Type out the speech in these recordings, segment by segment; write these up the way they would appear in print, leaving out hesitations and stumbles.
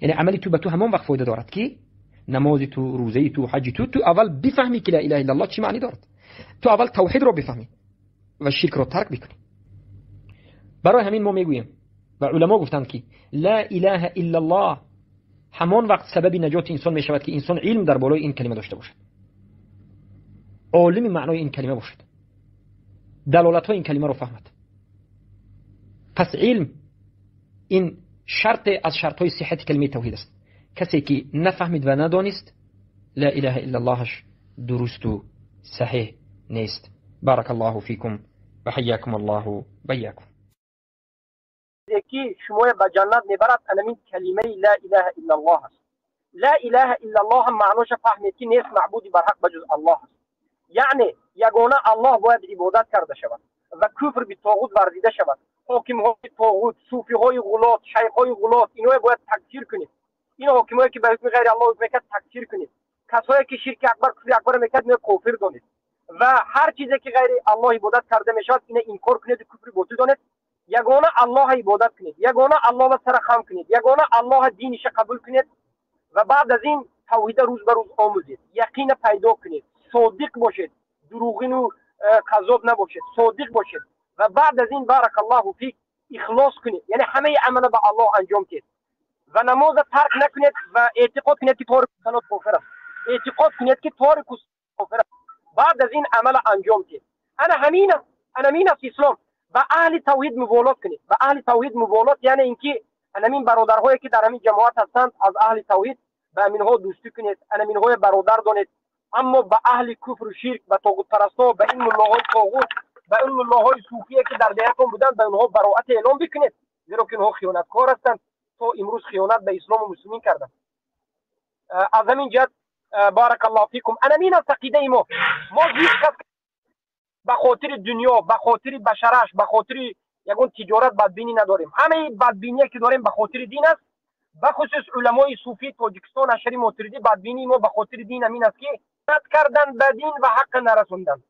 Яъне амали ту ба ту ҳамон вақт фоида дорад, ки намози ту, рӯзаи ту, ҳаҷи ту, ту аввал бифаҳмӣ, ки ла илаҳа иллаллоҳ чӣ маънӣ дорад. Ту аввал тавҳидро бифаҳмӣ ва ширкро тарк бикунӣ. Барои ҳамин мо мегӯем ва уламо гуфтанд, ки ла илаҳа иллаллоҳ ҳамон вақт сабаби наҷоти инсон мешавад, ки инсон илм дар болои ин калима дошта бошад, олими маънои ин калима бошад, далолатҳои ин калимаро фаҳмад. Пас илм ин шарте аз шартҳои сиҳати калимаи тавҳид аст. Касе ки нафаҳмид ва надонист, ла илаҳа иллаллоҳаш дурусту саҳеҳ нест. Барака Аллоҳу фикум ва ҳайякум Аллоҳу ва ияякум. Ки шумоя ба ҷаннат мебарад, анамин калимаи ла илаҳа иллаллоҳ аст. Ла илаҳа иллаллоҳ ҳам маъноша фаҳмед, ки нест маъбуди барҳақ ба ҷуз Аллоҳ аст, яъне ягона Аллоҳ бояд ибодат карда шавад ва куфр битоғут варзида шавад. Ҳокимҳои тоғут, суфиҳои ғулот, шайхҳои ғулот, иное бояд такфир кунед. Ин ҳокимое ки ба ҳукми ғайри Аллоҳ ҳукм мекард, такфир кунед. Касое ки ширки акбар, куфри акбар мекард, ино кофир донед ва ҳар чизе ки ғайри Аллоҳ ибодат карда мешавад, ина инкор кунеду куфри ботил донед. Ягона Аллоҳа ибодат кунед, ягона Аллоҳа сара хам кунед, ягона Аллоҳа диниша қабул кунед ва баъд аз ин тавҳида рӯз ба рӯз омӯзед, яқина пайдо кунед, содиқ бошед, дурӯғину каззоб набошед, содиқ бошед ва баъд аз ин, баракаллоҳу фик, ихлос кунед, яъне ҳамаи амала ба Аллоҳ анҷом диҳед ва намоза тарк накунед ва эътиқод кунед, ки торику салот кофир аст, эътиқод кунед, ки торику кофир аст. Баъд аз ин амала анҷом диҳед. Ана ҳамин аст, ана ҳамин аст ислом. Ба аҳли тавҳид муволот кунед, ба аҳли тавҳид муволот, яъне инки анамин бародарҳое ки дар ҳамин ҷамоат ҳастанд аз аҳли тавҳид, ба аминҳо дӯстӣ кунед, анаминҳое бародар донед. Аммо ба аҳли куфру ширк, ба тоғутпарастҳо, ба ин муллоҳои тоғут, ба ин муллоҳои суфие ки дар деҳатон буданд, ба онҳо бароат эълон бикунед, зеро ки онҳо хиёнаткор ҳастанд, то имрӯз хиёнат ба ислому муслимин карданд. Аз ҳамин ҷиҳат, баракаллоҳу фикум, анамин аст ақидаи мо. Мо ҳеҷ кас ба хотири дунё, ба хотири башараш, ба хотири ягон тиҷорат бадбинӣ надорем. Ҳамаи бадбиние ки дорем, ба хотири дин аст. Бахусус уламои суфии Тоҷикистон, Ашари, Мотуридӣ, бадбинии мо ба хотири дин ҳамин аст, ки рад кардан ба дин ва ҳаққа нарасонданд.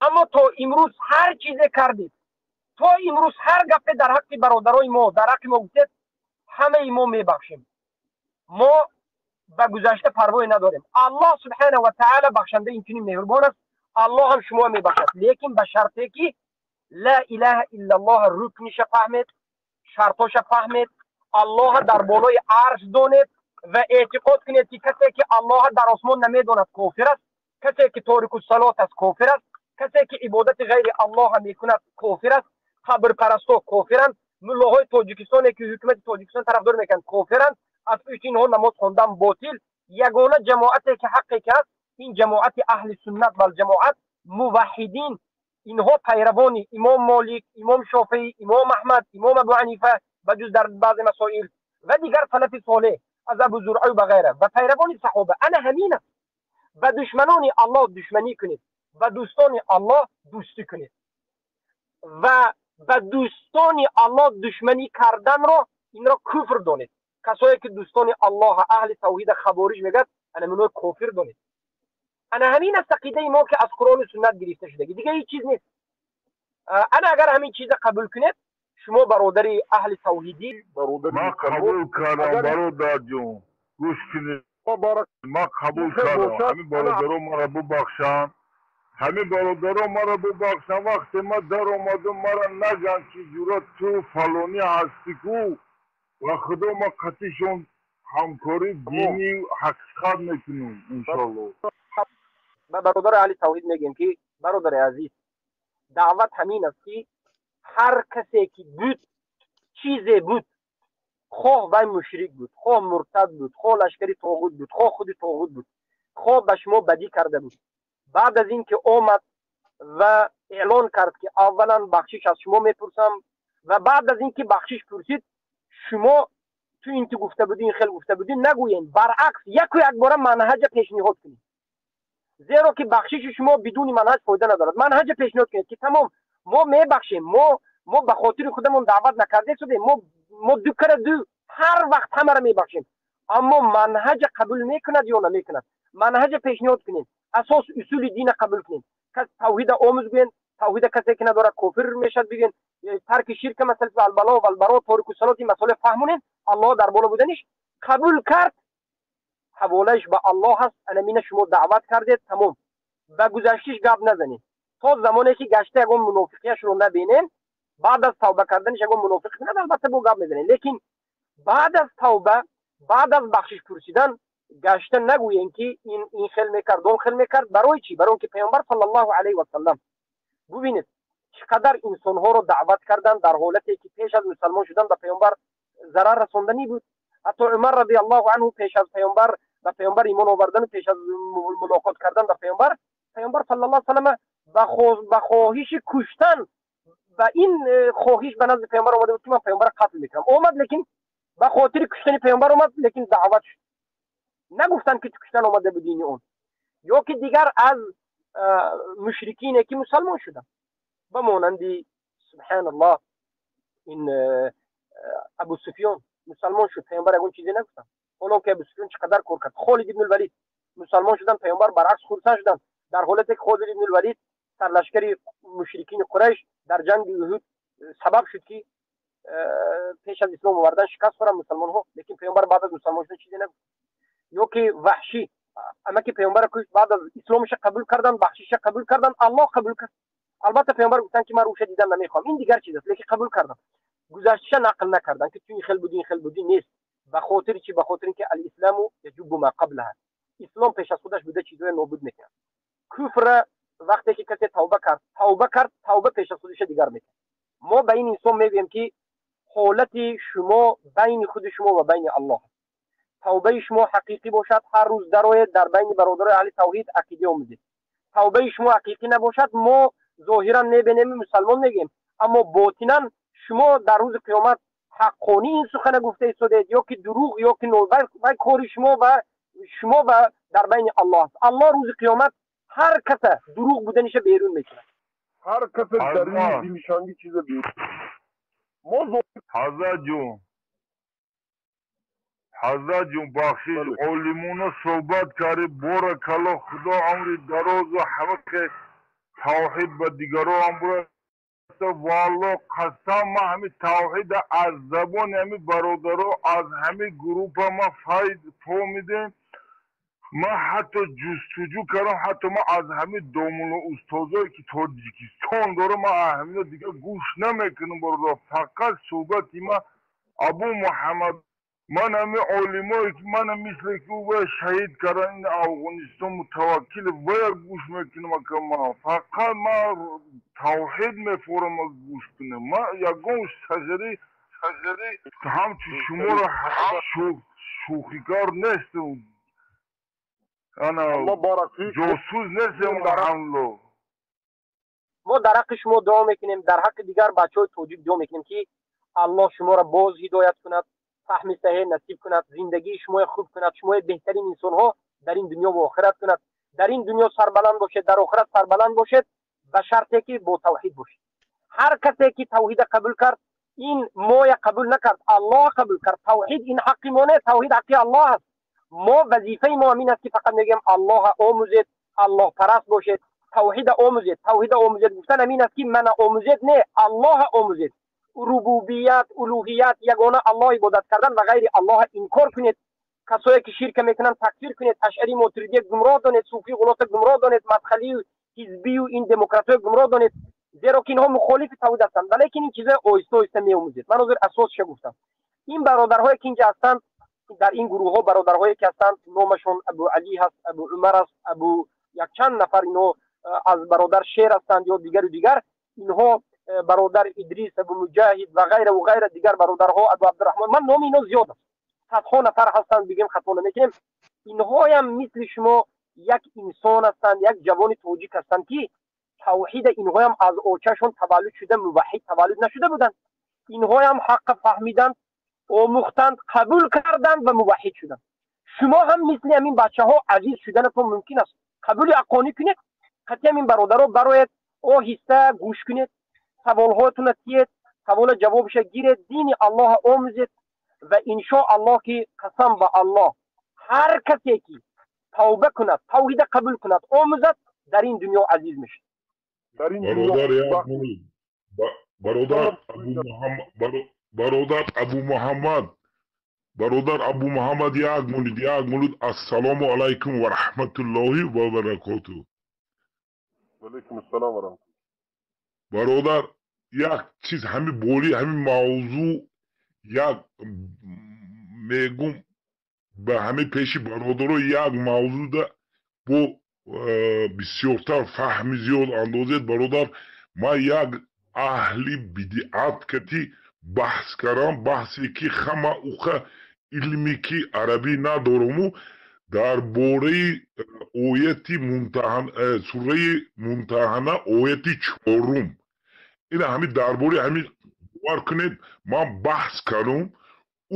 Аммо то имрӯз ҳар чизе кардед, то имрӯз ҳар гапе дар ҳаққи бародарои мо, дар ҳаққи мо гуфтед, ҳамаи мо мебахшем. Мо ба гузашта парвое надорем. Аллоҳ субҳанаҳу ва таала бахшандаи инчунин меҳрубон аст. Аллоҳ ҳам шумо мебахшад, лекин ба шарте ки ла илаҳа иллаллоҳ рукниша фаҳмед, шартоша фаҳмед, Аллоҳа дар болои арш донед ва эътиқод кунед, ки касе ки Аллоҳа дар осмон намедонад, кофир аст, касе ки торику салот аст, кофир аст, касе ки ибодати ғайри Аллоҳа мекунад, кофир аст, қабрпарастҳо кофиранд, муллоҳои Тоҷикистоне ки ҳукумати Тоҷикистон тарафдорӣ мекунанд, кофиранд, аз пушти инҳо намоз хондан ботил. Ягона ҷамоате ки ҳаққе ки ҳаст, ин ҷамоати аҳли суннат валҷамоат, муваҳҳидин. Инҳо пайравони имом Молик, имом Шофеӣ, имом Аҳмад, имом Абу Ҳанифа, ба ҷуз дар баъзе масоил, ва дигар салафи солеҳ аз Абу Зуръа ва ғайра ва пайравони саҳоба. Ана ҳамин аст. Ба душманони Аллоҳ душманӣ кунед, ба дӯстони Аллоҳ дӯстӣ кунед ва ба дӯстони Аллоҳ душманӣ карданро инро куфр донед. Касое ки дӯстони Аллоҳ, аҳли тавҳида хавориҷ мегӯяд, ана минои кофир донед. Ана ҳамин аст ақидаи мо, ки аз Қуръону суннат гирифта шудаги, дига ҳеҷ чиз нест. Ана агар ҳамин чиза қабул кунед, шумо бародари аҳли тавҳидӣ. Ман қабул кардам, бародарҷон, гӯш кунед, ман қабул кардам. Ҳамин бародаро маро бубахшанд, ҳамин бародаро маро бубахшанд. Вақте ман даромадам, мара наган ки ҷура ту фалонӣ ҳастӣ ку. Ва худо, ман қатишон ҳамкорӣ динӣ ҳақиқат мекунем, иншоалло. Ба бародари аҳли тавҳид мегӯем, ки бародари азиз, даъват ҳамин аст, ки ҳар касе ки буд, чизе буд, хоҳ вай мушрик буд, хоҳ муртад буд, хоҳ лашкари тоғут буд, хоҳ худи тоғут буд, хоҳ ба шумо бадӣ карда буд, баъд аз ин ки омад ва эълон кард, ки аввалан бахшиш аз шумо мепурсам, ва баъд аз ин ки бахшиш пурсид, шумо ту ин ту гуфта будӣ, ин хел гуфта будӣ нагӯем. Баръакс, яку якбора манҳаҷа пешниҳод кунед, зеро ки бахшиши шумо бидуни манҳаҷ фоида надорад. Манҳаҷа пешниҳод кунед, ки тамом, мо мебахшем, мо ба хотири худамон даъват накарде шудем, мо ду кара ду ҳар вақт ҳамаро мебахшем. Аммо манҳаҷа қабул мекунад ё намекунад, манҳаҷа пешниҳод кунед, асос усули дина қабул кунед, кас тавҳида омӯз гӯен, тавҳида касе ки надорад, кофир мешавад бигӯен. тарки ширк, масъалаи албало ва албаро, торику салот, ин масъала фаҳмонем. Аллоҳ дар боло буданиш қабул кард, ҳаволааш ба Аллоҳ ҳаст. Анамина шумо даъват кардед, тамом. Ба гузаштиш гап назанед то замоне ки гашта ягон мунофиқияшро набинем. Баъд аз тавба карданиш ягон мунофиқ кунад, албатта бо гап мезанем, лекин баъд аз тавба, баъд аз бахшиш пурсидан гашта нагӯем, ки ин хел мекард, он хел мекард. Барои чӣ? Барои он ки Паёмбар саллаллоҳу алайҳи васаллам, бубинед, чӣ қадар инсонҳоро даъват карданд, дар ҳолате ки пеш аз мусалмон шудан ба Паёмбар зарар расонданӣ буд. Ҳатто Умар радиаллоҳу анҳу пеш аз Паёмбар ба Паёмбар имон овардану пеш аз мулоқот кардан ба Паёмбар, Паёмбар саллаллоҳу алайҳи васаллам ба хоҳиши куштан, ба ин хоҳиш ба назди Паёмбар омада буд, ки ман Паёмбарро қатл мекунам. Омад, лекин ба хотири куштани Паёмбар омад, лекин даъват шуд. Нагуфтанд, ки ту куштан омада будини он. Ё ки дигар аз мушрикине ки мусалмон шуданд, ба монанди, субҳаналлоҳ, ин Абу Суфён мусалмон шуд, Паёмбар ягон чизе нагуфтанд, ҳолон ки Абу Суфён чӣ қадар кор кард. Холид ибн Валид мусалмон шуданд, Паёмбар баръакс хурсанд шуданд, дар ҳолате ки Холид ибн Валид, сарлашкари мушрикини Қурайш, дар ҷанги Уҳуд сабаб шуд, ки пеш аз ислом овардан шикаст хӯранд мусалмонҳо, лекин Паёмбар баъд аз мусалмон шудан чизе нагуфт. Ё ки Ваҳшӣ, амаки Паёмбара кушт, баъд аз исломаша қабул кардан, бахшиша қабул кардан, Аллоҳ қабул кард. Албатта, Паёмбар гуфтанд, ки ман рӯша дидан намехоҳам, ин дигар чиз аст, лекин қабул кардам. Гузашташа нақл накардан, ки ту ин хел будӣ, ин хел будӣ, нест. Ба хотири чӣ? Ба хотири ин ки алисляму яҷуббу ма қаблаҳа, ислом пеш аз худаш буда чизҳое нобуд мекунад. Куфра вақте ки касе тавба кард, тавба кард, тавба пеш аз худаша дигар мекунад. Мо ба ин инсон мегӯем, ки ҳолати шумо байни худи шумо ва байни Аллоҳ. Тавбаи шумо ҳақиқӣ бошад, ҳар рӯз дароед, дар байни бародарои аҳли тавҳид ақида омӯзед. Тавбаи шумо ҳақиқӣ набошад, мо зоҳиран мебинем, мусалмон мегӯем, аммо ботинан шумо дар рӯзи қиёмат ҳаққонӣ ин сухана гуфта истодед ё ки дурӯғ, ё ки вай кори шумо ва шумо ва дар байни Аллоҳ аст. Аллоҳ рӯзи қиёмат ҳар каса дурӯғ буданиша берун мекунад. Ҳар каса дар динишанги чиза берун. Ҳазрат ҷон, ҳазрат ҷон, бахшиш, олимона суҳбат кардӣ, боракалло, Худо умри дарозу ҳама ки тавҳид ба дигаро ҳам бураса. Валло, қасам, ман ҳами тавҳида аз забони ҳами бародаро, аз ҳами группа ман файз фаҳмидем. Ман ҳатто ҷустуҷӯ кардам, ҳатто ман аз ҳами домулло устозое ки Тоҷикистон дорам, ман аз ҳамино дигар гӯш намекунам, бародар, фақат суҳбати ман Абу Муҳаммад. Ман ҳами олимое ки мана мисле ки ӯ шаҳид кардан ин Афғонистон, Мутаваккил, вая гӯш мекунам. Ака, ман фақат ман тавҳид мефорам гӯш кунам. Ман ягон сағирӣ ҳамчун шуморо шӯхикар нестам, ана ҷосус нестем ҳамло. Мо дар ҳаққи шумо дуо мекунем, дар ҳаққи дигар бачаҳои тоҷик дуо мекунем, ки Аллоҳ шуморо боз ҳидоят кунад, фаҳми саҳеҳ насиб кунад, зиндагии шуморо хуб кунад, шумои беҳтарин инсонҳо дар ин дунё ва охират кунад. Дар ин дунё сарбаланд бошед, дар охират сарбаланд бошед, ба шарте ки бо тавҳид бошед. Ҳар касе ки тавҳида қабул кард, ин моя қабул накард, Аллоҳ қабул кард. Тавҳид ин ҳаққи мо не, тавҳид ҳаққи Аллоҳ аст. Мо вазифаи мо ҳамин аст, ки фақат мегӯем: Аллоҳа омӯзед, аллоҳпараст бошед, тавҳида омӯзед. Тавҳида омӯзед гуфтан ҳамин аст, ки мана омӯзед не, Аллоҳа омӯзед, рубубият, улуҳият, ягона Аллоҳ ибодат кардан ва ғайри Аллоҳа инкор кунед, касое ки ширка мекунанд такфир кунед, ашъари, мотуридия гумроҳ донед, суфӣ, ғулота гумроҳ донед, мадхалию ҳизбию ин демократҳои гумроҳ донед, зеро ки инҳо мухолифи тавҳид ҳастанд. Валекин ин чизҳои оҳиста оҳиста меомӯзед. Ман ҳозир асосша гуфтам. Ин бародарҳое ки инҷа ҳастанд, дар ин гурӯҳҳо, бародарҳое ки ҳастанд, номашон Абу Алӣ ҳаст, Абу Умар аст, абу якчанд нафар, инҳо аз бародар Шер ҳастанд ё дигару дигар, инҳо бародар Идрис, Абу Муҷаҳид ва ғайраву ғайра, дигар бародарҳо, Абу Абдураҳмон, ман номи инҳо зиёд аст, садҳо нафар ҳастанд, бигем хато намекунем. Инҳоям мисли шумо як инсон ҳастанд, як ҷавони тоҷик ҳастанд, ки тавҳида инҳоям аз очашон таваллуд шуда муваҳҳид таваллуд нашуда буданд. Инҳоям ҳаққа фаҳмиданд, омӯхтанд, қабул карданд ва муваҳҳид шуданд. Шумо ҳам мисли ҳамин бачаҳо азиз шуданатон мумкин аст. Қабули ҳаққонӣ кунед, қатъи ҳамин бародаро бароед, оҳиста гӯш кунед, саволҳоятонро тиед, савола ҷавобаша гиред, дини Аллоҳа омӯзед. Ва иншо Аллоҳ, ки қасам ба Аллоҳ, ҳар касе ки тавба кунад, тавҳида қабул кунад, омӯзад, дар ин дунё азиз мешавад. Дар ин дунё. Бародар Абу Муҳаммад, бародар Абу Муҳаммад, як минут, як минут. Ассалому алайкум ва раҳматуллоҳи ва баракотуҳ. Ва алайкум ассалом ва раҳматуллоҳ. Бародар, як чиз ҳами бори ҳами мавзӯъ як мегум ба ҳами пеши бародаро як мавзӯъда бо бисёртар фаҳми зиёд андозед. Бародар, ман як аҳли бидиат кати баҳс кардам, баҳсе ки ҳама уха илме ки арабӣ надоруму дар бораи ояти сураи Мумтаҳана ояти чорум. Ина ҳами дар бораи ҳамин бовар кунед, ман баҳс кардам.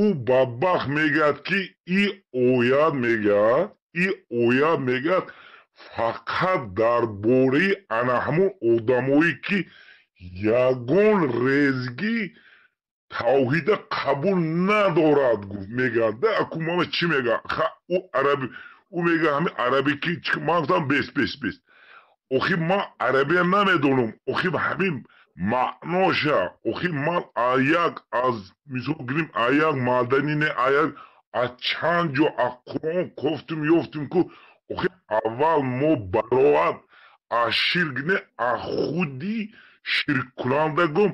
Ӯ бадбахт мегӯяд ки и оят мегӯяд, и оят мегӯяд фақат дар бораи ана ҳамон одамое ки ягон резги тавҳида қабул надорад гуфт мегӯяд. Да аку мама чӣ мегӯяд? Ӯ араби, ӯ мегӯяд ҳамин араби ки ман гуфтам бес бес бес. Охи ман арабия намедонам. Охи ҳамин маъноша, охи ман аяк аз мисол гирим аяк маъдани не аяк аз чанд ҷо аз Қуръон кофтум ёфтум ку охи аввал мо бароат аз ширк не аз худи ширккунандагум.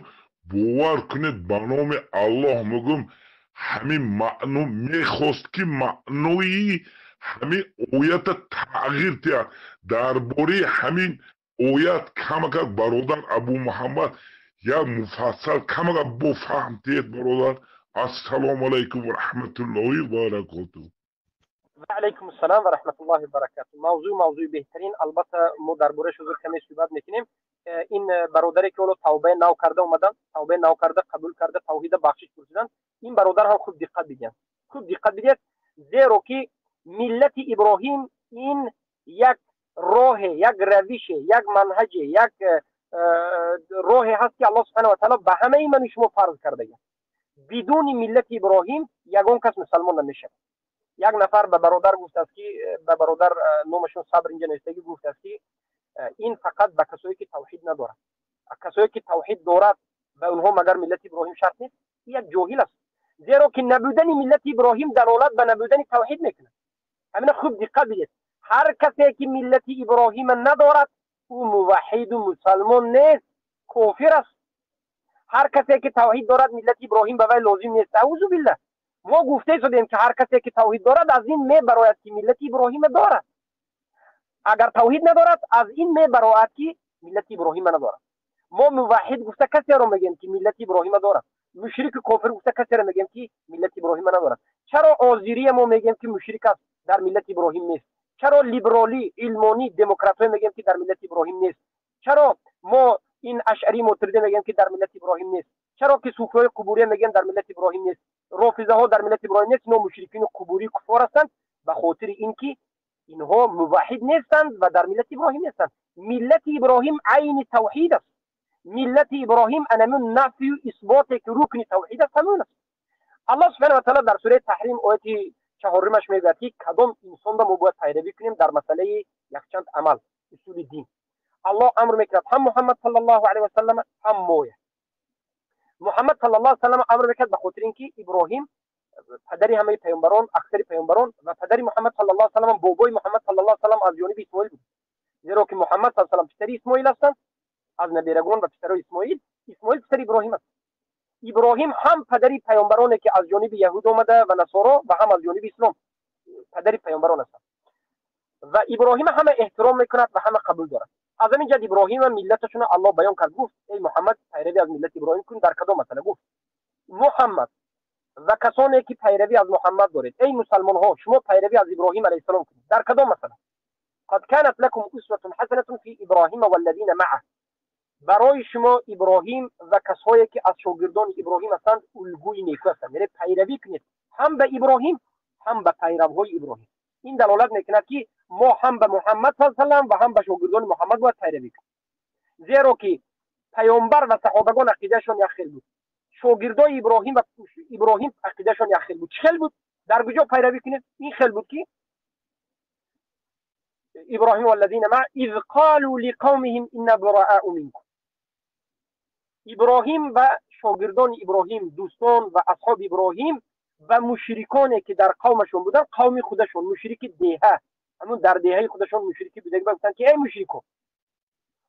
Бовар кунед, ба номи Аллоҳ мегӯм, ҳамин маъно мехост ки маънои ҳамин оята тағйир диҳад. Дар бораи ҳамин оят камакак бародар Абу Муҳаммад як муфассал камакак бо фаҳм диҳед бародар. Ассалому алайкум ва раҳматуллоҳи ва баракотуҳ. Ва алайкум ассалом ва раҳматуллоҳи ва баракотуҳ. Мавзӯъ мавзӯи беҳтарин, албатта мо дар борааш ҳузур каме суҳбат мекунем. Ин бародаре ки ҳоло тавбаи нав карда омаданд, тавбаи нав карда қабул карда тавҳида бахшиш пурсиданд, ин бародар ҳам хуб диққат бидиҳанд, хуб диққат бидиҳад, зеро ки миллати Иброҳим ин як роҳе, як равише, як манҳаҷе, як роҳе ҳаст ки Аллоҳ субҳанаҳу ва таъоло ба ҳамаи ману шумо фарз кардагист. Бидуни миллати Иброҳим ягон кас мусалмон намешавад. Як нафар ба бародар гуфтааст ки ба бародар номашон Сабр инҷа навиштагӣ гуфтааст ки ин фақат ба касое ки тавҳид надорад. Касое ки тавҳид дорад ба онҳо магар миллати Иброҳим шарт нест? Як ҷоҳил аст. Зеро ки набудани миллати Иброҳим далолат ба набудани тавҳид мекунад. Ҳамина хуб диққат бидед. Ҳар касе ки миллати Иброҳима надорад, ӯ муваҳҳиду мусалмон нест, кофир аст. Ҳар касе ки тавҳид дорад, миллати Иброҳим ба вай лозим нест. Аузу биллаҳ. Мо гуфта истодем ки ҳар касе ки тавҳид дорад, аз ин мебарояд ки миллати Иброҳима дорад. Агар тавҳид надорад, аз ин мебарояд ки миллати Иброҳима надорад. Мо муваҳҳид гуфта касеро мегӯем ки миллати Иброҳима дорад. Мушрику кофир гуфта касеро мегӯем ки миллати Иброҳима надорад. Чаро озирия мо мегӯем ки мушрик аст, дар миллати Иброҳим нест? Чаро либералӣ, илмонӣ, демократҳое мегӯем ки дар миллати Иброҳим нест? Чаро мо ин ашъарӣ мотуридӣ мегӯем ки дар миллати Иброҳим нест? Чаро ки суфиҳои қубурия мегӯем дар миллати Иброҳим нест? Рофизаҳо дар миллати Иброҳим нест? Инҳо мушрикини қубурӣ куффор ҳастанд, ба хотири ин ки инҳо муваҳҳид нестанд ва дар миллати Иброҳим нестанд. Миллати Иброҳим айни тавҳид аст. Миллати Иброҳим анамун нафию исботе ки рукни тавҳид аст, ҳамун аст. Аллоҳ субҳанаҳу ва таъоло дар сураи Таҳрим ояти чаҳорумаш мегӯяд ки кадом инсонро мо бояд пайравӣ кунем дар масъалаи якчанд амал, усули дин. Аллоҳ амр мекунад ҳам Муҳаммад саллаллоҳу алайҳи васаллам, ҳам моя. Муҳаммад саллаллоҳу алайҳи васаллам амр мекунад ба хотири ин ки Иброҳим падари ҳамаи паёмбарон, аксари паёмбарон ва падари Муҳаммад саллаллоҳу алайҳи васаллам, бобои Муҳаммад саллаллоҳу алайҳи васаллам аз ҷониби Исмоил буд. Зеро ки Муҳаммад саллаллоҳу алайҳи васаллам писари Исмоил ҳастанд, аз наберагон ва писарои Исмоил, Исмоил писари Иброҳим аст. Иброҳим ҳам падари паёмбароне ки аз ҷониби яҳуд омада ва насоро ва ҳам аз ҷониби ислом падари паёмбарон ҳастанд. Ва Иброҳим ҳама эҳтиром мекунад ва ҳама қабул дорад. Аз ҳамин ҷиҳат Иброҳима миллаташонро Аллоҳ баён кард, гуфт: эй Муҳаммад, пайравӣ аз миллати Иброҳим кун. Дар кадом масъала гуфт? Муҳаммад ва касоне ки пайравӣ аз Муҳаммад доред, эй мусалмонҳо, шумо пайравӣ аз Иброҳим алайҳиссалом кунед. Дар кадом масъала? قد كانت لكم أسوة حسنة في إبراهيم والذين معه. Барои шумо Иброҳим ва касое ки аз шогирдони Иброҳим ҳастанд улгӯи неку ҳастанд. Яъне пайравӣ кунед ҳам ба Иброҳим, ҳам ба пайравҳои Иброҳим. Ин далолат мекунад ки мо ҳам ба Муҳаммад саллаллоҳу алайҳи васаллам ва ҳам ба шогирдони Муҳаммад бояд пайравӣ кунем. Зеро ки паёмбар ва саҳобагон ақидаашон як хел буд. Шогирдои Иброҳим ва Иброҳим ақидаашон як хел буд. Чӣ хел буд? Дар куҷо пайравӣ кунед? Ин хел буд ки إبراهيم والذين معه إذ قالوا لقومهم إنا براء منكم. Иброҳим ва шогирдони Иброҳим, дӯстон ва асҳоби Иброҳим ва мушриконе ки дар қавмашон буданд, қавми худашон, мушрики деҳа, ҳамун дар деҳаи худашон мушрики будагӣ, гуфтанд ки эй мушрико,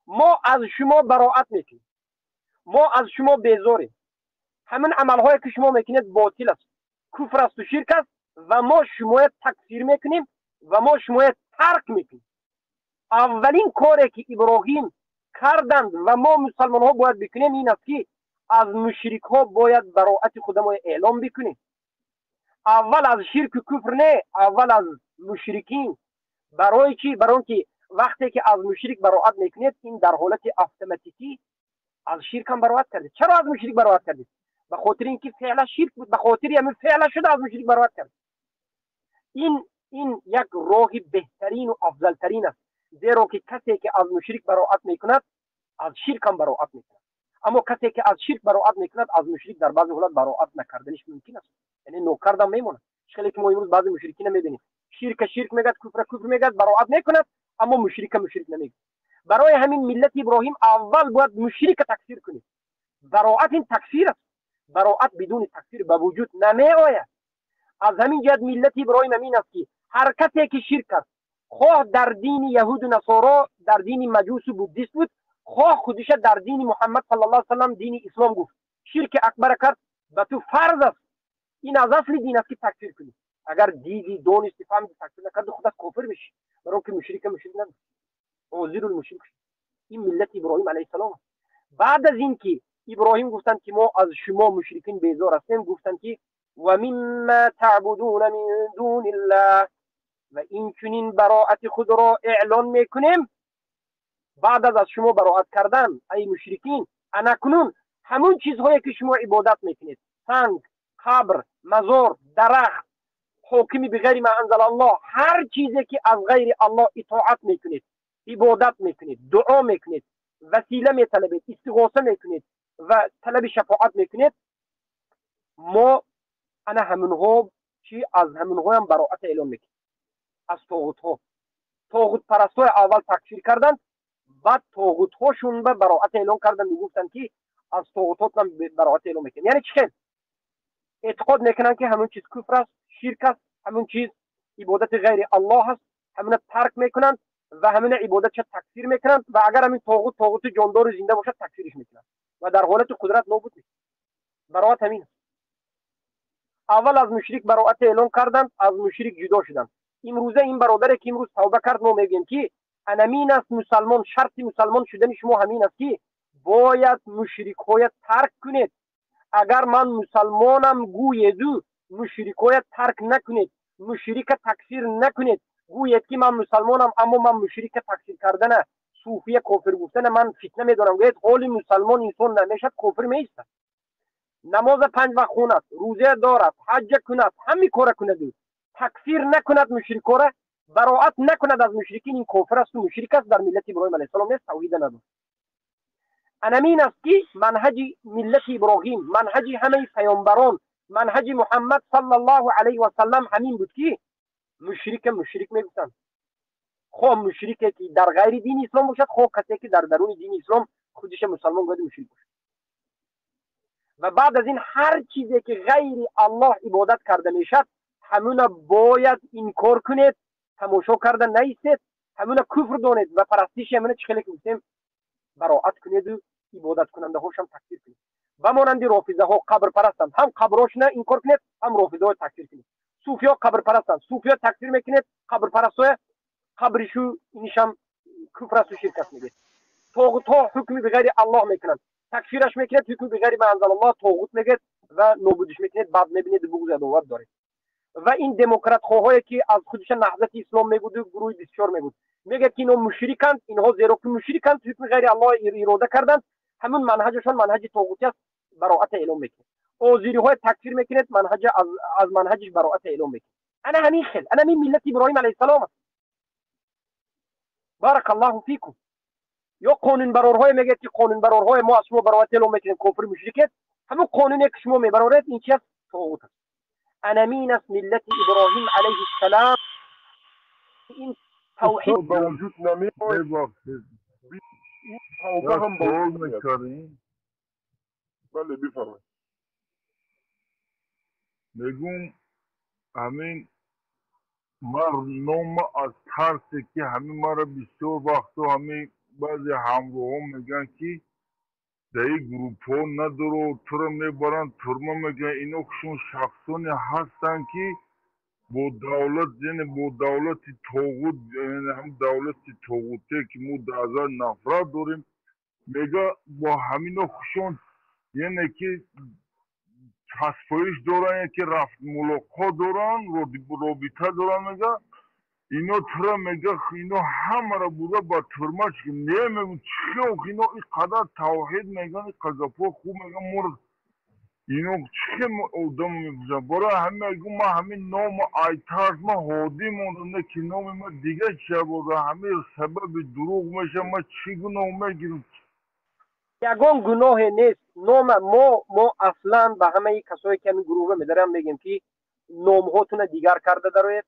мо аз шумо бароат мекунем, мо аз шумо безорем, ҳамин амалҳое ки шумо мекунед ботил аст, куфр асту ширк аст ва мо шумоя такфир мекунем ва мо шумоя тарк мекунем. Аввалин коре ки Иброҳим карданд ва мо мусалмонҳо бояд бикунем ин аст ки аз мушрикҳо бояд бароати худамо эълон бикунем. Аввал аз ширку куфр не, аввал аз мушрикин. Барои чӣ? Барои он ки вақте ки аз мушрик бароат мекунед, ин дар ҳолати автоматикӣ аз ширк ҳам бароат кардед. Чаро аз мушрик бароат кардед? Ба хотири ин ки феъла ширк буд, ба хотири ҳамин феъла шуда аз мушрик бароат кардед. Ин як роҳи беҳтарину афзалтарин аст, зеро ки касе ки аз мушрик бароат мекунад, аз ширк ҳам бароат мекунад. Аммо касе ки аз ширк бароат мекунад, аз мушрик дар баъзе ҳолат бароат накарданиш мумкин аст, яъне нокардам мемонад. Хеле ки мо имрӯз баъзе мушрикина мебинем, ширка ширк мегӯяд, куфра куфр мегӯяд, бароат мекунад, аммо мушрика мушрик намегӯяд. Барои ҳамин миллати Иброҳим аввал бояд мушрика такфир кунед. Бароат ин такфир аст, бароат бидуни такфир ба вуҷуд намеояд. Аз ҳамин ҷиҳат миллати Иброҳим ҳамин аст ки ҳар касе ки ширк кард, хоҳ дар дини яҳуду насоро, дар дини маҷусу буддист буд, хоҳ худиша дар дини Муҳаммад саллаллоҳу алайҳи васаллам, дини ислом гуфт, ширки акбара кард, ба ту фарз аст, ин аз асли дин аст ки такфир кунӣ. Агар диди, донисти, фаҳмиди, такфир накарди, худат кофир мешӣ, барои он ки мушрика мушрик нагуфт, озирул мушрик шуд. Ин миллати Иброҳим алайҳиссалом аст. Баъд аз ин ки Иброҳим гуфтанд ки мо аз шумо мушрикин безор ҳастем, гуфтанд ки ва мимма таъбудуна мин дуниллаҳ, ва инчунин бароати худро эълон мекунем баъд аз шумо бароат кардан, ай мушрикин, анакнун ҳамун чизҳое ки шумо ибодат мекунед, санг, қабр, мазор, дарахт, ҳокими биғайри ма анзалаллоҳ, ҳар чизе ки аз ғайри Аллоҳ итоат мекунед, ибодат мекунед, дуо мекунед, васила металабед, истиғоса мекунед ва талаби шафоат мекунед, мо ана ҳаминҳо чи аз ҳаминҳоям бароат эълон мекунем. Аз тоғутҳо, тоғутпарастҳои аввал такфир карданд, баъд тоғутҳошун ба бароат эълон карданд ва гуфтанд ки аз тоғутҳотам бароат эълон мекунем. Яъне чӣ хел эътиқод мекунанд ки ҳамон чиз куфр аст, ширк аст, ҳамон чиз ибодати ғайри Аллоҳ аст, ҳамина тарк мекунанд ва ҳамина ибодатша такфир мекунанд ва агар ҳамин тоғут тоғути ҷондору зинда бошад, такфириш мекунанд ва дар ҳолати қудрат нобуд мекунанд. Бароат ҳамин аст. Аввал аз мушрик бароат эълон карданд, аз мушрик ҷудо шуданд. Имрӯза ин бародаре ки имрӯз тавба кард, мо мегӯем ки анамин аст мусалмон, шарти мусалмон шудани шумо ҳамин аст ки бояд мушрикҳоя тарк кунед. Агар ман мусалмонам гӯеду мушрикҳоя тарк накунед, мушрика такфир накунед, гӯед ки ман мусалмонам, аммо ман мушрика такфир кардана, суфия кофир гуфтана ман фитна медонам, гӯед, ҳоли мусалмон инсон намешад, кофир меистад. Намоза панҷ вақт хонад, рӯза дорад, ҳаҷҷа кунад, ҳамин кора кунаду такфир накунад мушрикора, бароат накунад аз мушрикин, ин кофир асту мушрик аст, дар миллати Иброҳим алайҳиссалом нест, тавҳида надорад. Анамин аст ки манҳаҷи миллати Иброҳим, манҳаҷи ҳамаи паёмбарон, манҳаҷи Муҳаммад саллаллоҳу алайҳи васаллам ҳамин буд ки мушрика мушрик мегуфтанд, хоҳ мушрике ки дар ғайри дини ислом бошад, хоҳ касе ки дар даруни дини ислом худиша мусалмон гӯяд, мушрик бошад. Ва баъд аз ин ҳар чизе ки ғайри Аллоҳ ибодат карда мешавад, ҳамуна бояд инкор кунед, тамошо карда наистед, ҳамуна куфр донед ва парастиши ҳамуна чӣ хеле ки гуфтем бароат кунеду ибодаткунандаҳошам такфир кунед. Ба монанди рофизаҳо қабрпарастанд, ҳам қабрҳошона инкор кунед, ҳам рофизаҳо такфир кунед. Суфиё қабрпарастанд, суфиё такфир мекунед, қабрпарастҳоя қабришу инишам куфр асту ширк аст мегӯед. Тоғутҳо ҳукми биғайри Аллоҳ мекунанд, такфираш мекунед, ҳукми биғайри ма анзалаллоҳ тоғут мегӯед ва нобудиш мекунед, баъд мебинед буғзи адоват доред. Ва ин демократхоҳое ки аз худиша наҳзати ислом мегӯду гурӯҳи 24 мегӯд, мегӯяд ки инҳо мушриканд, инҳо зеро ки мушриканд, ҳукми ғайри Аллоҳ ирода карданд, ҳамун манҳаҷашон манҳаҷи тоғутӣ аст, бароат эълон мекунед. Озириҳоя такфир мекунед, манҳаҷа аз манҳаҷиш бароат эълон мекунед. Ана ҳамин хел, ана ҳамин миллати Иброҳим алайҳиссалом аст. Баракаллоҳу фикум. Ё қонунбарорҳое мегӯяд ки қонунбарорҳое мо аз шумо бароат эълон мекунем, кофир мушрикед, ҳамун қонуне ки шумо мебароред ин чи аст? Тоғут аст. Анамин аст миллати Иброҳим алайҳиссалом. Ин тавҳид ба вуҷуд намеояд, ин тавба ҳам ба вуҷуд меояд. Бале, бифармоед. Мегум, ҳамин ман нома аз тарсе ки ҳамин мара бисёр вақто ҳамин баъзе ҳамроҳон мегӯянд, ки дар ин группҳо надоро, туро мебаранд турма мегӯянд. Ино хушон шахсоне ҳастанд, ки бо давлат, яъне бо давлати тоғут, яъне ҳам давлати тоғуте, ки мо дар нафрат дорем, мега бо ҳамино хушон, яъне ки ҳаспоиш доранд, яке рафт мулоқот доранд, робита доранд. Мега ино тура, мега ино ҳамаро бурда ба турма. Не, мегу, чӣ ино ин қадар тавҳид мегӯянд, ин гапҳои хуб мегӯянд, моро ино чӣ одам мепӯшанд? Барои ҳамин мегӯ, ман ҳамин ному айтарс ман ҳодӣ мондам, не ки номи ман дига чия буда, ҳамин сабаби дурӯғ мешавад. Ман чӣ гуноҳ мегирам? Ягон гуноҳе нест. Нома мо аслан ба ҳамаи касое, ки ҳамин гурӯҳа медарам, мегем, ки номҳотуна дигар карда дароед,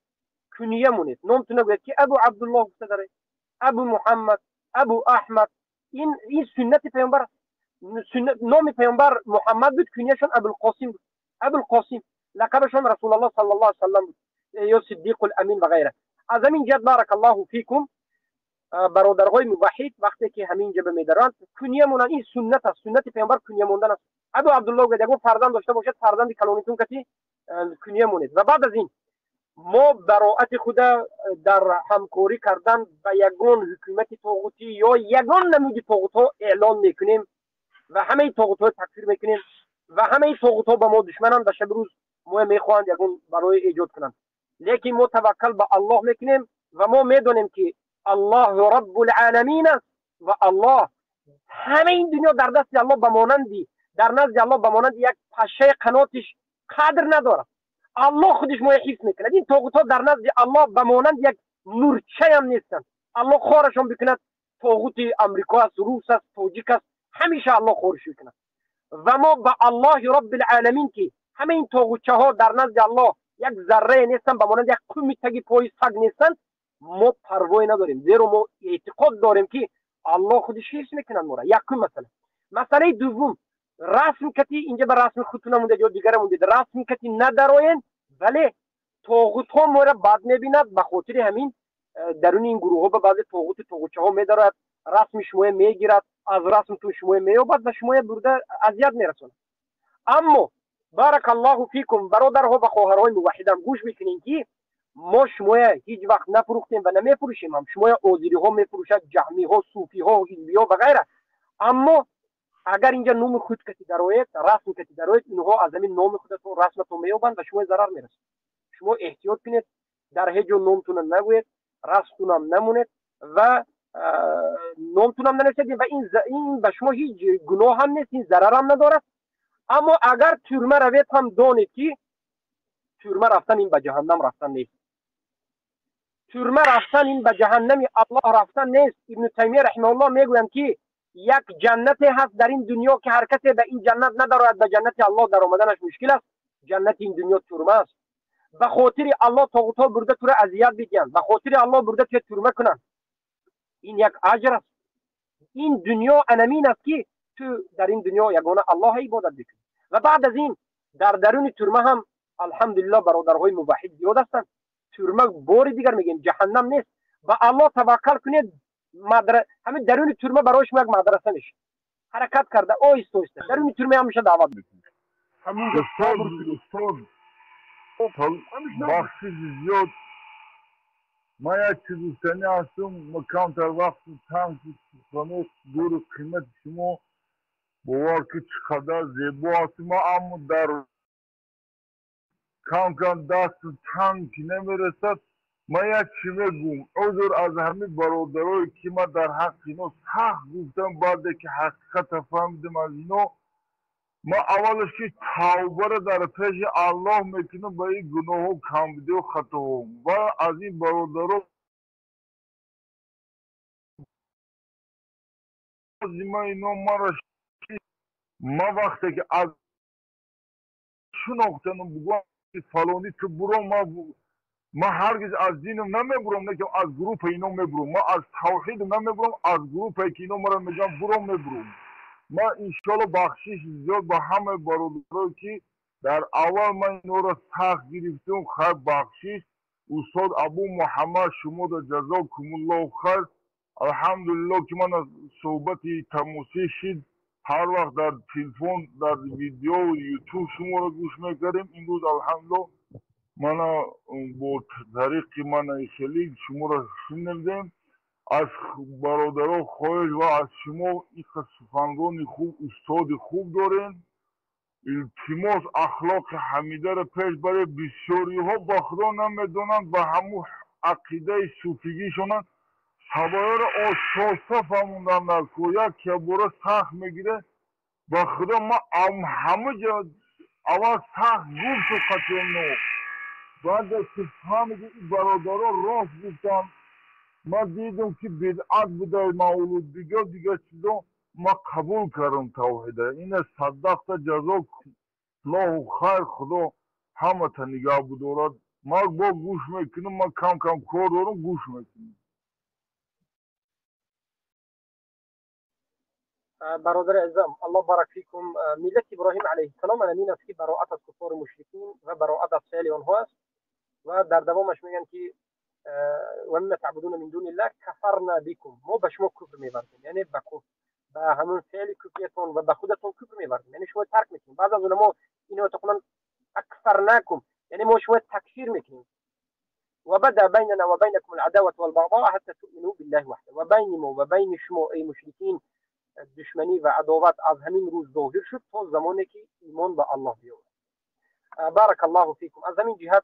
кунья монед. Номтуна гӯяд, ки Абу Абдуллоҳ гуфта дароед, Абу Муҳаммад, Абу Аҳмад. Ин суннати паёмбар аст. Номи паёмбар Муҳаммад буд, куньяшон Абулқосим буд. Абулқосим лақабашон Расулаллоҳ саллаллоҳу алайҳи васаллам буд ё Сиддиқул Амин ва ғайра. Аз ҳамин ҷиҳат, баракаллоҳу фикум, бародарҳои муваҳид, вақте ки ҳамин ҷаба медаранд, кунья монанд. Ин суннат аст, суннати паёмбар кунья мондан аст. Абу Абдуллоҳ гӯяд, ягон фарзанд дошта бошад, фарзанди калонитун кати кунья монед. Ва баъд аз ин мо бароати худа дар ҳамкорӣ кардан ба ягон ҳукумати тоғутӣ ё ягон намуди тоғутҳо эълон мекунем ва ҳамаи тоғутҳо такфир мекунем ва ҳамаи тоғутҳо ба мо душмананд ва шаби рӯз мо мехоҳанд ягон барои эҷод кунанд. Лекин мо таваккал ба Аллоҳ мекунем ва мо медонем, ки Аллоҳ Раббулъаламин аст ва Аллоҳ ҳамаи ин дунё дар дасти Аллоҳ, ба монанди дар назди Аллоҳ ба монанди як пашшаи қанотиш қадр надорад. Аллоҳ худиш моя ҳифз мекунад. Ин тоғутҳо дар назди Аллоҳ ба монанди як мурчаям нестанд. Аллоҳ хорашон бикунад. Тоғути Амрико аст, рус аст, тоҷик аст, ҳамеша Аллоҳ хориш мекунад. Ва мо ба Аллоҳи Роббилъаламин, ки ҳамаи ин тоғутчаҳо дар назди Аллоҳ як заррае нестанд, ба монанди як қуми таги пои саг нестанд, мо парвое надорем, зеро мо эътиқод дорем, ки Аллоҳ худиш ҳифз мекунад мора. Якум масъала. Масъалаи дуввум, расм кати инҷа ба расми худтуна мондед ё дигара мондед, расм кати надароен, вале тоғутҳо мора бад мебинад. Ба хотири ҳамин даруни ин гурӯҳҳо ба баъзе тоғуту тоғутчаҳо медарояд, расми шумоя мегирад, аз расмтун шумоя меёбад ва шумоя бурда азият мерасонад. Аммо, баракаллоҳу фикум, бародарҳо ва хоҳарҳои муваҳидам, гӯш мекунем, ки мо шумоя ҳеҷ вақт нафурӯхтем ва намефурӯшем. Ҳам шумоя озириҳо мефурӯшад, ҷаҳмиҳо, суфиҳо, ҳизбиҳо ва ғайра. Аммо агар инҷа номи худ каси дароед, расм каси дароед, инҳо аз ҳамин номи худатон расматон меёбанд ва шумоя зарар мерасад. Шумо эҳтиёт кунед, дар ҳеҷ ҷо номтунам нагӯед, расмтунам намонед ва номтунам нанависед. Ва ин ба шумо ҳеҷ гуноҳам нест, ин зарарам надорад. Аммо агар тюрма равед ҳам, донед, ки тюрма рафтан ин ба ҷаҳаннам рафтан нест. Тюрма рафтан ин ба ҷаҳаннами Аллоҳ рафтан нест. Ибну Таймия раҳимауллоҳ мегӯянд, ки як ҷаннате ҳаст дар ин дунё, ки ҳар касе ба ин ҷаннат надарояд, ба ҷаннати Аллоҳ даромаданаш мушкил аст. Ҷаннати ин дунё тюрма аст. Ба хотири Аллоҳ тоғутҳо бурда тура азият бидиҳанд, ба хотири Аллоҳ бурда туя тюрма кунанд, ин як аҷр аст. Ин дунё анамин аст, ки ту дар ин дунё ягона Аллоҳа ибодат бикунӣ. Ва баъд аз ин дар даруни тюрма ҳам, алҳамдулиллоҳ, бародарҳои муваҳид зиёд ҳастанд. Тюрма, бори дигар мегӯем, ҷаҳаннам нест. Ба Аллоҳ таваккал кунед. Ҳамин даруни тюрма барои шумо як мадраса мешавад. Ҳаракат карда, оҳиста оҳиста даруни тюрма ҳамеша даъват мекунед. Устод, бахшиши зиёд, ман як чиз гуфтанӣ ҳастам. Камтар вақту танг, сухано дуру қимати шумо, бовар ки чӣ қадар зебо ҳаст. Ман аммо дар кам кам дасту танг ки намерасад. Ман як чӣ мегӯм: узр аз ҳамин бародарое, ки ман дар ҳаққи ино сахт гуфтам. Баъде ки ҳақиқата фаҳмидам аз ино, ман аввалаш ки тавбаро дар пеши Аллоҳ мекунам ба ин гуноҳҳо, камбудиҳо, хатоҳо, ва аз ин бародаро ман ино маро ман вақте ки аз шинохтану бугӯям, фалонӣ, ту буро, ман ҳаргиз аз динам намебурам, лекин аз группаи ино мебурам. Ман аз тавҳидам намебурам, аз группае ки ино маро мегӯянд буром, мебурам. Ман иншоалло бахшиш зиёд ба ҳамаи бародарое ки дар аввал ман инҳоро сахт гирифтум. Хайр, бахшиш. Устод Абу Муҳаммад, шумода ҷазокумуллоҳу хайр. Алҳамдулилло ки ман аз суҳбати тамосӣ шид, ҳар вақт дар телефон, дар видео, ютуб шуморо гӯш мекардем. Имрӯз алҳамдулилло мана бо тариқи мана хеле шуморо шунидем. Аз бародаро хоҳиш ва аз шумо инқа суханрони хуб, устоди хуб дорем. Илтимос, ахлоқи ҳамидаро пеш баред. Бисёриҳо ба Худо намедонанд, ба ҳамун ақидаи суфигишонанд. Сабаёро ососта фаҳмондан дар кор, як ябора сахт мегирад. Ба Худо ман ҳама ҷо аввал сахт гуфту қатъино, баъд ки фаҳмиди ин бародаро рост гуфтанд, ман дидам ки бидъат будай мавлуд, дигар дигар чизо, ман қабул кардам тавҳида. Ина саддақта, ҷазокаллоҳу хайр. Худо ҳамата нигаҳ будорад. Ман бо гӯш мекунам, ман кам кам кор дорам, гӯш мекунам. Бародари азизам, Аллоҳ барак фикум. Миллати Иброҳим алайҳиссалом ин аст ки бароат аз куффору мушрикин ва бароат аз феъли онҳо аст. Ва дар давомаш мегӯянд ки ва мимма таъбудуна мин дуниллаҳ кафарна бикум, мо ба шумо куфр меварзем, яъне ба куфр, ба ҳамон феъли куфриятон ва ба худатон куфр меварзем, яъне шумо тарк мекунем. Баъзе аз уламо ино тақулан акфарнакум, яъне мо шумо такфир мекунем. وبدا بيننا وبينكم العداوة والبغضاء حتى تؤمنوا بالله وحده. و بین ما و بین شما ای مشرکین دشمنی و عداوت از همین روز ظاهر شد تا زمانی که ایمان به الله بیاورد. بارک الله فیکم. از همین جهت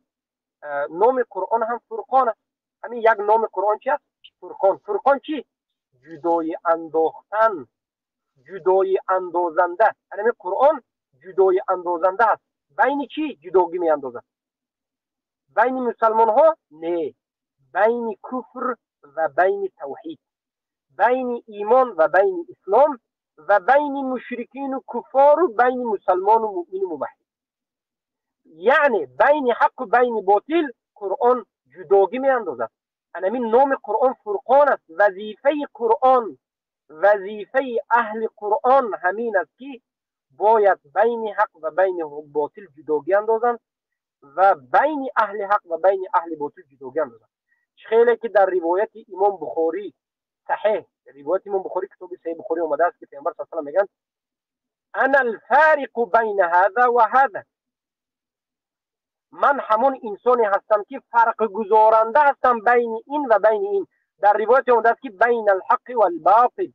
نام قرآن هم فرقان است. همین یک نام قرآن چی است؟ فرقان. فرقان چی؟ جدای انداختن، جدای اندازنده. همین قرآن جدای اندازنده است. بین چی جداگی می اندازد؟ بین مسلمان ها؟ نه، بین کفر و بین توحید، بین ایمان و بین اسلام و بین مشرکین و کفار و بین مسلمان و مؤمن و موحد. یعنی بین حق و بین باطل قرآن جداگی می اندازد. همین نام قرآن فرقان است. وظیفه قرآن، وظیفه اهل قرآن همین است که باید بین حق و بین باطل جداگی اندازند و بین اهل حق و بین اهل باطل جداگی اندازند. خیلی که در روایت امام بخاری صحیح، روایت امام بخاری کتاب صحیح بخاری آمده است که پیامبر صلی الله علیه و میگن انا الفارق بین هذا و هذا، من همون انسانی هستم که فرق گذارنده هستم بین این و بین این. در روایت آمده است که بین الحق و الباطل،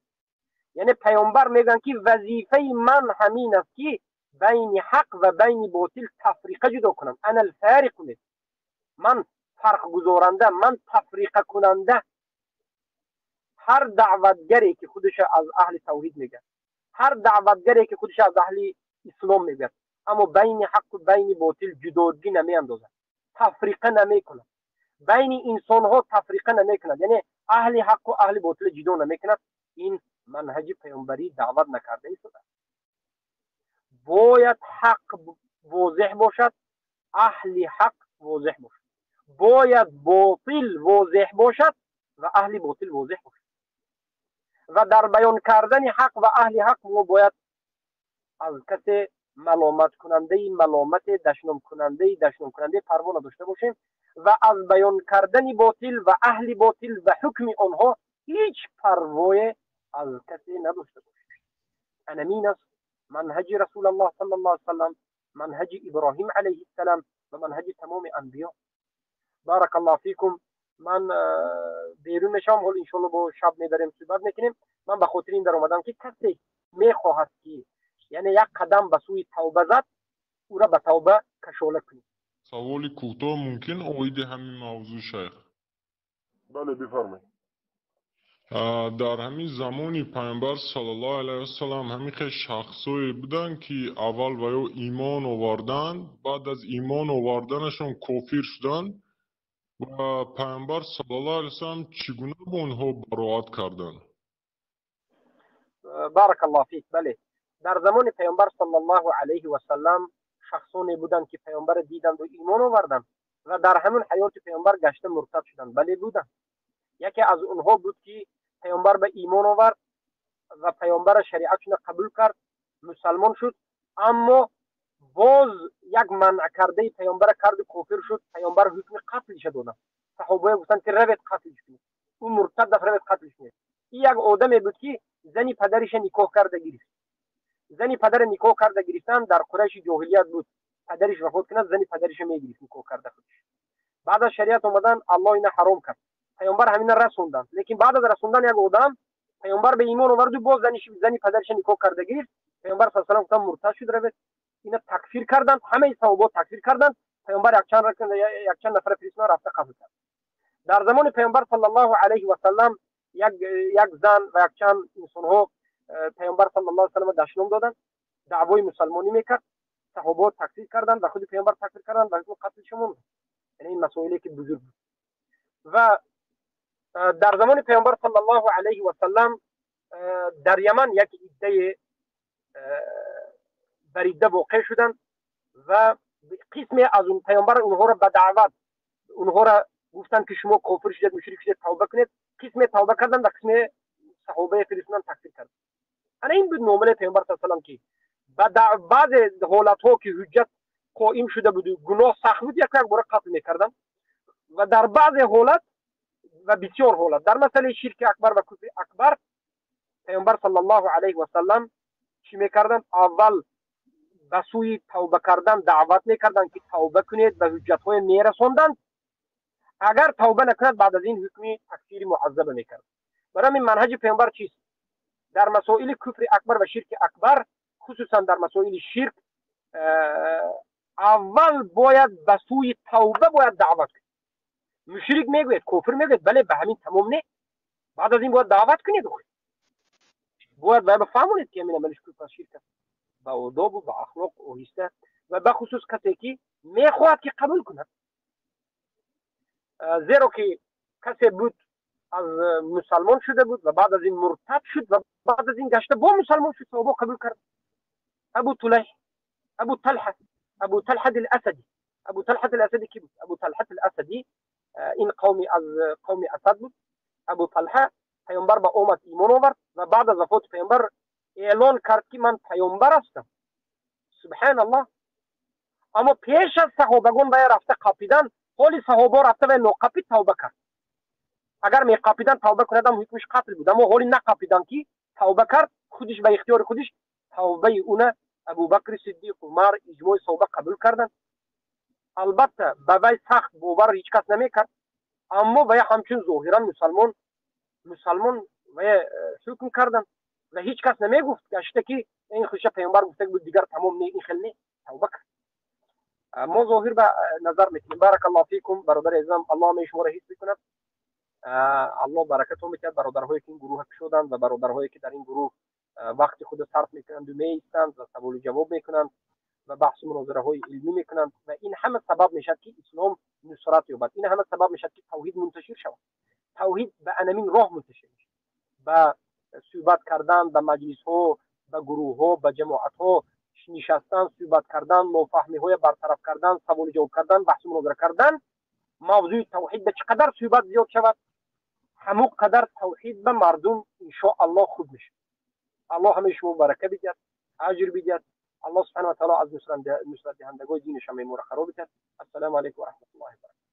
یعنی پیامبر میگن که وظیفه من همین است که بین حق و بین باطل تفریقه جدا کنم. انا الفارق، من فرق گذارنده، من تفریقه کننده. هر دعوتگری که خودش از اهل توحید میگه، هر دعوتگری که خودش از اهل اسلام میگه، اما بین حق و بین باطل جداگی نمیاندازد، تفریقه نمیکند، بین انسان ها تفریقه نمیکند، یعنی اهل حق و اهل باطل جدا نمیکند. این منهج پیامبری دعوت نکرده است. باید حق واضح باشد، اهل حق واضح باشد، باید باطل واضح باشد و اهل باطل واضح باشد. و در بیان کردن حق و اهل حق ما باید از کسی ملامت کننده ملامت، دشنام کننده دشنام کننده پروا نداشته باشیم و از بیان کردن باطل و اهل باطل و حکم آنها هیچ پروای از کسی نداشته باشیم. انمین است منهج رسول الله صلی الله علیه وسلم، منهج ابراهیم علیه السلام و منهج تمام انبیا. بارک الله فیکم. من بیرون میشم، حال انشالله با شب میبریم صحبت میکنیم. من به خاطر این در آمدم که کسی میخواهد که یعنی یک قدم به سوی توبه زد، او را به توبه کشوله کنیم. سوالی کوتاه ممکن оиди ҳамин мавзӯъ шайх? Бале, бифармоед. Дар ҳамин замони пайғамбар саллаллоҳу алайҳи васаллам ҳамин хел шахсое буданд ки аввал ва ё имон оварданд, баъд аз имон оварданашон кофир шуданд ва пайғамбар саллаллоҳу алайҳи васаллам чӣ гуна бо онҳо бароат карданд? Барак аллоҳ фик. Бале, дар замони пайғамбар саллаллоҳу алайҳи васаллам шахсоне буданд ки пайғамбарро диданд ва имон оварданд ва дар ҳамин ҳаёти пайғамбар гашта муртад шуданд. Бале, буданд. Яке аз онҳо буд ки пайғамбар ба имон овард, ва паёмбара шариатшона қабул кард, мусалмон шуд, аммо боз як манъ кардаи паёмбара карду кофир шуд. Паёмбар ҳукми қатлиша доданд. Саҳобаҳо гуфтанд, ки равед, қатлиш кунед, ӯ муртад аст, равед, қатлиш кунед. Ин як одаме буд, ки зани падариша никоҳ карда гирифт. Зани падара никоҳ карда гирифтан дар Қурайши ҷоҳилият буд. Падариш вафот кунад, зани падариша мегирифт никоҳ карда худиш. Баъд аз шариат омадан, Аллоҳ ина ҳаром кард. Паёмбар ҳамина расонданд, лекин баъд аз расондан як одам паёмбар ба имон оварду, боз зани падариша никоҳ карда гирифт. Паёмбар са салам гуфтанд: «Муртад шуд, равед». Ина такфир карданд, ҳамаи саҳобаҳо такфир карданд. Паёмбар якчанд нафара фиристодан, рафта қатл кард. Дар замони паёмбар саллаллоҳу алайҳи васаллам як зан ва якчанд инсонҳо паёмбар саллаллоҳу салам дашном доданд, даъвои мусалмонӣ мекард. Саҳобаҳо такфир карданд ва худи паёмбар такфир карданд ва ҳукми қатл шумон. Яъне ин масоиле ки бузург буд. Ва дар замони паёмбар саллаллоҳу алайҳи васаллам дар Яман як иддае баридда воқеъ шуданд ва қисме аз паёмбар онҳоро ба даъват, онҳоро гуфтанд, ки шумо кофир шудед, мушрик шудед, тавба кунед. Қисме тавба карданд ва қисме саҳобае фиристоданд, такфир карданд. Ана ин буд муомилаи паёмбар са салам, ки ба баъзе ҳолатҳо, ки ҳуҷҷат қоим шуда буду гуноҳ сахт буд, як як бора қатл мекарданд, ва дар баъзе ҳолат ва бисёр ҳолат дар масъалаи ширки акбар ва куфри акбар паёмбар саллаллоҳу алайҳи васаллам чӣ мекарданд? Аввал ба сӯи тавба кардан даъват мекарданд, ки тавба кунед, ба ҳуҷҷатҳое мерасонданд. Агар тавба накунад, баъд аз ин ҳукми такфири муаззаба мекард. Барои ҳамин манҳаҷи паёмбар чист? Дар масоили куфри акбар ва ширки акбар, хусусан дар масоили ширк, аввал бояд ба сӯи тавба бояд даъват кунед. Мушрик мегӯяд, кофир мегӯяд, бале, ба ҳамин тамом не, баъд аз ин бояд даъват кунед, бояд вай бафаҳмонед, ки ҳамин амалиш куфр аст, ширк аст, ба одобу ба ахлоқ, оҳиста, ва бахусус касе ки мехоҳад ки қабул кунад. Зеро ки касе буд, аз мусалмон шуда буд ва баъд аз ин муртад шуд ва баъд аз ин гашта бо мусалмон шуд, саҳобо қабул кард. Абу Тулайҳ, Абу Талҳа, Абу Талҳат Асади. Абу Талҳат Асади ки буд? Абу Талҳат Асади ин қавми аз қавми Асад буд. Абу Талҳа паёмбар ба омад, имон овард ва баъд аз вафоти паёмбар эълон кард, ки ман паёмбар ҳастам. Субҳаналлоҳ! Аммо пеш аз саҳобагон вая рафта қапидан, ҳоли саҳобо рафта вай ноқапид, тавба кард. Агар меқапидан, тавба кунадам, ҳукмиш қатл буд. Аммо ҳоли нақапидан ки тавба кард, худиш ба ихтиёри худиш тавбаи уна Абубакри Сиддиқ, Умар, иҷмои саҳоба қабул карданд. Албатта, ба вай сахт бовар ҳеҷ кас намекард, аммо вай ҳамчун зоҳиран мусалмон вай ҳукм карданд ва ҳеҷ кас намегуфт гашта, ки ин худша паёмбар гуфта буд, дигар тамом не, ин хел не, тавба кард. Мо зоҳир ба назар мекунем. Баракаллоҳу фикум, бародари азизам, Аллоҳ ҳамаи шуморо ҳифз бикунад, Аллоҳ баракатон мекунад. Бародарҳое ки ин гурӯҳа кушоданд ва бародарҳое ки дар ин гурӯҳ вақти худро сарф мекунанду меистанд ва саволу ҷавоб мекунанд ва баҳсу мунозираҳои илмӣ мекунанд, ва ин ҳама сабаб мешавад, ки ислом нусрат ёбад, ин ҳама сабаб мешавад, ки тавҳид мунташир шавад. Тавҳид ба анамин роҳ мунташир мешавад: ба суҳбат кардан, ба маҷлисҳо, ба гурӯҳҳо, ба ҷамоатҳо нишастан, суҳбат кардан, нофаҳмиҳоя бартараф кардан, саволу ҷавоб кардан, баҳсу мунозира кардан. Мавзӯи тавҳид ба чӣ қадар суҳбат зиёд шавад, ҳамон қадар тавҳид ба мардум иншоаллоҳ хуб мешавад. Аллоҳ ҳамаи шумо барака бидиҳад, аҷр бидиҳад. Аллоҳ субҳана ва таъало аз нусратдиҳандагони динаш ҳамаи моро қарор бидиҳад. Ассалому алайкум ва раҳматуллоҳи ва баракатуҳ.